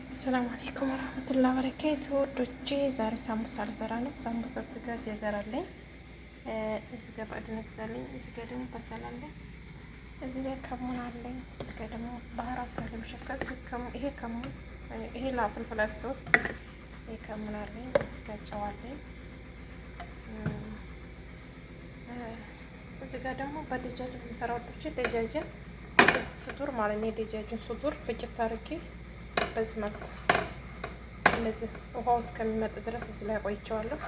السلام عليكم ورحمة الله وبركاته ውዶቼ፣ ዛሬ ሳምቡሳ ልሰራ ነው። ሳምቡሳ ስጋ جزر አለኝ፣ እዚህ ጋር بقدونس አለኝ፣ እዚህ ጋር ደግሞ بصل አለኝ፣ እዚህ ጋር كمون አለኝ፣ እዚህ ጋር ደግሞ بهارات አለ مشكل። ይሄ كمون፣ ይሄ ለ فلفل أسود፣ ይሄ كمون አለኝ፣ እዚህ ጋር ጨው አለኝ፣ እዚህ ጋር ደግሞ በ دجاج የምሰራው ውዶቼ፣ دجاج ን صدور ማለት ነው። የ دجاج ን صدور ፍጭት አድርጌ በዚህ መልኩ እንደዚህ ውሃው እስከሚመጥ ድረስ እዚህ ላይ ቆይቼዋለሁ።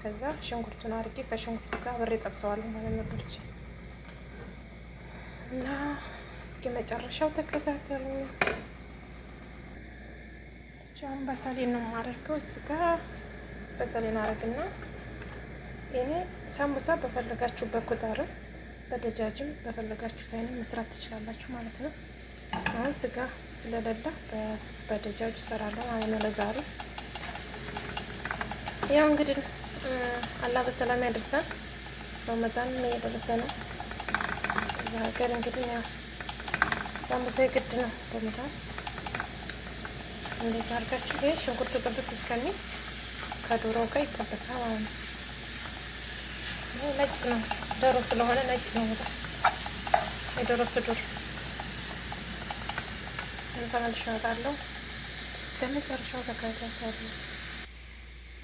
ከዛ ሽንኩርቱን አድርጌ ከሽንኩርቱ ጋር አብሬ ጠብሰዋለሁ ማለት ነው ውዶቼ። እና እስኪ መጨረሻው ተከታተሉ። አሁን بصل ኤን ነው የማደርገው። እዚህ ጋር بصل ኤን አደርግና እኔ ሳምቡሳ በፈለጋችሁበት خضار ም በ دجاج ም በፈለጋችሁት አይነት መስራት ትችላላችሁ ማለት ነው። አሁን ስጋ ስለሌለ በ دجاج እሰራለሁ ማለት ነው ለዛሬ። ያው እንግዲህ አላህ በሰላም ያደርሰን። ረመዳን እየደረሰ ነው። እዛ ሀገር እንግዲህ ያው ሳምቡሳ የግድ ነው ረመዳን። እንዴት አድርጋችሁ ይሄ ሽንኩርቱ ጥብስ እስከሚል ከዶሮ ጋር ይጠበሳል ማለት ነው። ነጭ ነው ዶሮ ስለሆነ ነጭ ነው በጣም የዶሮ صدور። ተመልሼ እመጣለሁ። እስከ መጨረሻው ተከታተሉ።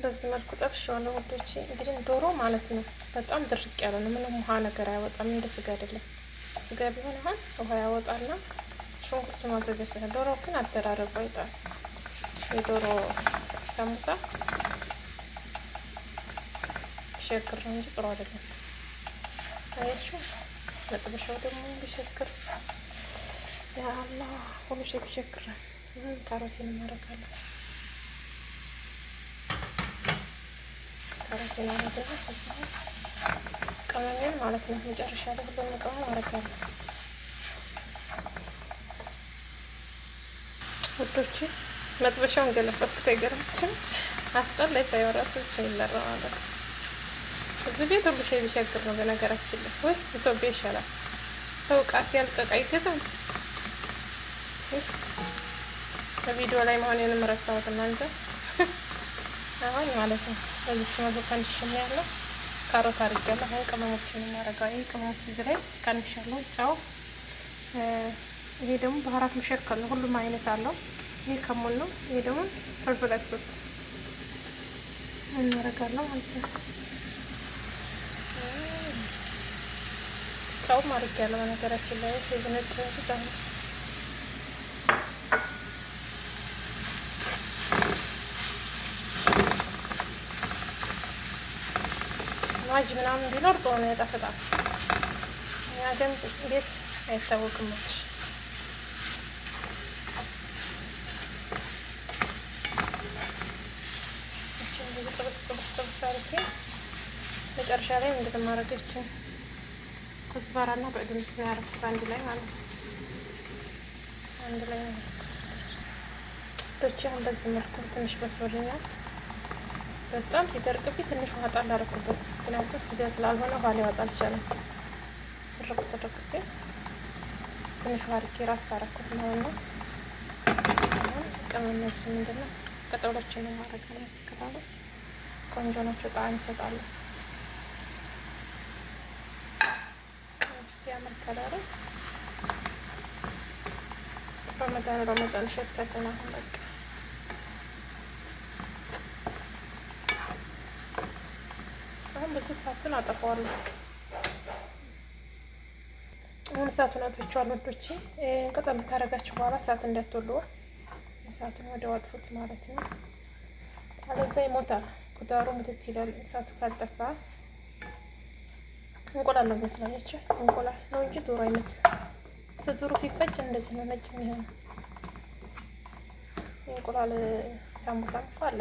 በዚህ መልኩ ጠብሼዋለሁ ውዶቼ። እንግዲህ ዶሮ ማለት ነው በጣም ድርቅ ያለ ነው። ምንም ውሃ ነገር አያወጣም። እንደ ስጋ አይደለም። ስጋ ቢሆን አሁን ውሃ ያወጣና ሽንኩርቱ ማድረግ ይችላል። ዶሮ ግን አደራረቁ አይጣል። የዶሮ ሳምቡሳ ቢሸክር ነው እንጂ ጥሩ አይደለም። አያችሁ፣ መጥበሻው ደግሞ ቢሸክር يا الله ሁሉ ሸይ ቢሸክር። ካሮቴን እናደርጋለን። ካሮቴን አደርግና ከዛ ቅመሜን ማለት ነው መጨረሻ ላይ ሁሉንም ቅመም አደርጋለሁ። ውዶቼ መጥበሻውን ገለበጥኩት። አይገርምችም? አስጠላኝ ሳይሆን እራሱ ብቻ ማለት ነው። እዚህ ቤት ሁሉ ሸይ ቢሸግር ነው። በነገራችን ላይ ወይ ኢትዮጵያ ይሻላል። ሰው እቃ ሲያልቅ እቃ ይገዛል። ውስጥ በቪዲዮ ላይ መሆኔንም ረሳሁት እናንተ። አሁን ማለት ነው በዚች መልኩ ቀንሽም ያለው ካሮት አድርጌያለሁ። አሁን ቅመሞችን ማረጋ ይህ ቅመሞች እዚህ ላይ ቀንሻለሁ። ጨው፣ ይሄ ደግሞ بهارات مشكل ነው። ሁሉም አይነት አለው። ይሄ كمون ነው። ይሄ ደግሞ فلفل أسود እናረጋለሁ ማለት ነው። ጨውም አድርጌያለሁ በነገራችን ላይ ነጭ አሁን ማጅ ምናምን ቢኖር ጥሩ ነው፣ ያጣፍጣል። እኛ ግን ቤት አይታወቅም። ጥብስ ጥብስ ጥብስ አድርጌ መጨረሻ ላይ ምንድን ማድረገችን كزبرة እና بقدونس ነው ያደረኩት አንድ ላይ ማለት ነው። አንድ ላይ ነው ያደረኩት። አሁን በዚህ መልኩ ትንሽ በስሎልኛል። በጣም ሲደርቅብኝ ትንሽ ውሃ ጣል አደረኩበት። ምክንያቱም ስጋ ስላልሆነ ውሃ ሊያወጣ አልቻለም። ድርቅ ድርቅ ሲል ትንሽ ውሃ አድርጌ ራስ አደረኩት ማለት ነው። አሁን ቅመም ምንድን ነው ቅጠሎችን ነው ማድረግ ነው። ቅጠሎች ቆንጆ ናቸው፣ ጣዕም ይሰጣሉ። ሲያምር ከለሩ ረመዳን ረመዳን ሸተትን አሁን በቃ አሁን ብዙ እሳቱን አጠፋዋለሁ። አሁን እሳቱን አጥፍቼዋለሁ ውዶቼ። ቅጠል ታደርጋችሁ በኋላ እሳት እንዳትወልዋ እሳቱን ወደ አጥፉት ማለት ነው። አለዛ ይሞታል። خضار ኡ ምትት ይላል እሳቱ ካልጠፋ። እንቁላል ነው የሚመስላችሁ? እንቁላል ነው እንጂ ዶሮ አይመስልም። صدور ኡ ሲፈጭ እንደዚህ ነው ነጭ የሚሆነው። እንቁላል ሳምቡሳ እኮ አለ።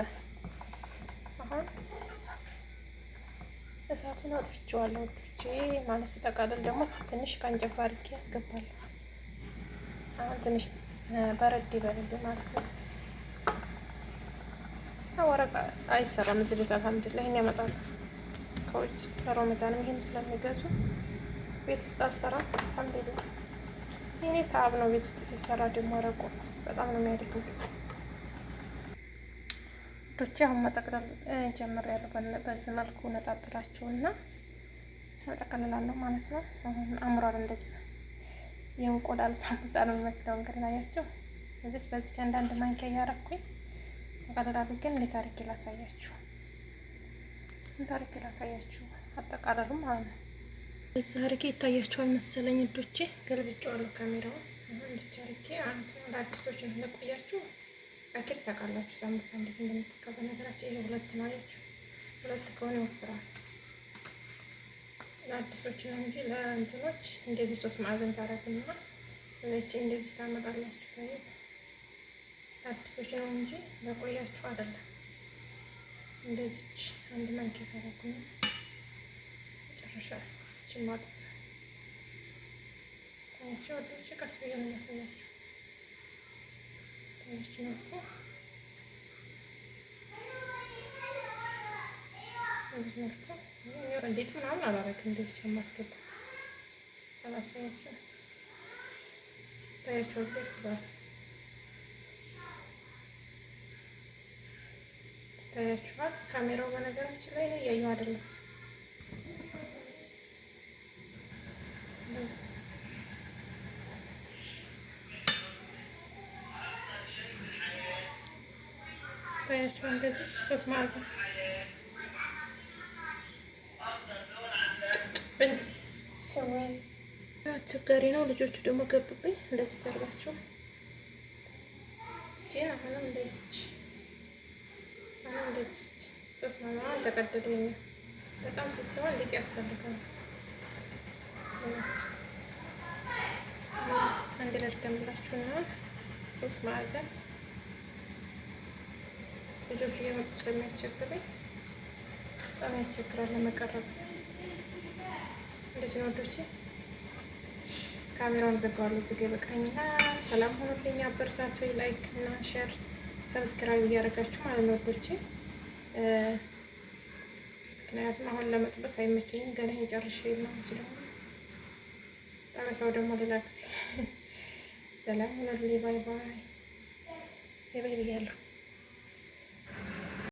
አሁን እሳቱን አጥፍቼዋለሁ ውዶቼ። ማለት ስጠቃልል ደግሞ ትንሽ ቀንጨብ አድርጌ አስገባለሁ። አሁን ትንሽ በረድ ይበልልኝ ማለት ነው። ወረቀ አይሰራም እዚህ ቤት አልሐምዱሊላህ። ይሄን ያመጣሉ ከውጭ ለረመዳንም ይሄን ስለሚገዙ ቤት ውስጥ አልሰራም። አልሐምዱሊላህ። የኔ تعب ነው ቤት ውስጥ ሲሰራ ደግሞ ወረቁ በጣም ነው የሚያደክመው። ዶቼ አሁን መጠቅለል ጀምሬያለሁ። በዚህ መልኩ ነጣጥላቸውና እጠቀልላለሁ ማለት ነው። አሁን አምሯል። እንደዚህ የእንቁላል ሳምቡሳ ነው የሚመስለው። እንግዲህ አያችሁ፣ እዚች በዚች አንዳንድ ማንኪያ እያረኩኝ ጠቀልላለሁ። ግን እንዴት አድርጌ ላሳያችሁ፣ እንዴት አድርጌ ላሳያችሁ አጠቃለሉ ማለት ነው። እዚህ አድርጌ ይታያችኋል መሰለኝ ዶቼ፣ ገልብጬዋለሁ ካሜራውን። አሁን እንዲች አድርጌ አንድ አዲሶች ነው ለቆያችሁ أكيد ታውቃላችሁ ሳምቡሳ እንዴት እንደምትቀባ። ነገራችን ይሄ ሁለት ነው አያችሁ፣ ሁለት ከሆነ ይወፍራል። ለአዲሶች ነው እንጂ ለእንትኖች እንደዚህ ሶስት ማዕዘን ታረጉና እዚች እንደዚህ ታመጣላችሁ። ታዩ ለአዲሶች ነው እንጂ ለቆያችሁ አይደለም። እንደዚች አንድ ማንኪያ ታረጉና መጨረሻ እችን ማጥፍ ታያችሁ። ወዶች ቀስ ብዬ ነው የሚያሳያችሁ። ታያችሁ መልኩ እንደዚህ መልኩ እንዴት ምናምን አላረግም። እንደዚህ ነው የማስገባት። አላሳያችሁ ታያችሁ ደስ ይላል። ታያችኋል። ካሜራው በነገራችን ላይ እያየሁ አይደለም። እንደዚህ ታያችኋል። እንደዚህ ሶስት ማዕዘን ብንት አስቸጋሪ ነው። ልጆቹ ደግሞ ገቡብኝ። እንደዚህ ጀርባቸው እቺን አሁንም እንደዚች አሁንም እንደዚች ሶስት ማዕዘን ተቀደደ። በጣም ስስሆን ሊጥ ያስፈልጋል። አንድ ላድርገምላችሁና ሶስት ማዕዘን ልጆቹ እየመጡ ስለሚያስቸግረኝ በጣም ያስቸግራል ለመቀረጽ። እንደዚህ ነው ወዶቼ። ካሜራውን ዘጋዋለሁ። ዝግ ይበቃኛል። ሰላም ሆኖልኝ። አበረታቱ። Like እና share subscribe እያደረጋችሁ ማለት ነው ወዶቼ። ምክንያቱም አሁን ለመጥበስ አይመቸኝም ገና ይሄን ጨርሼ ምናምን ስለሆነ ጠበሳው ደግሞ ሌላ ጊዜ። ሰላም ሆኖልኝ። Bye bye bye ብያለሁ።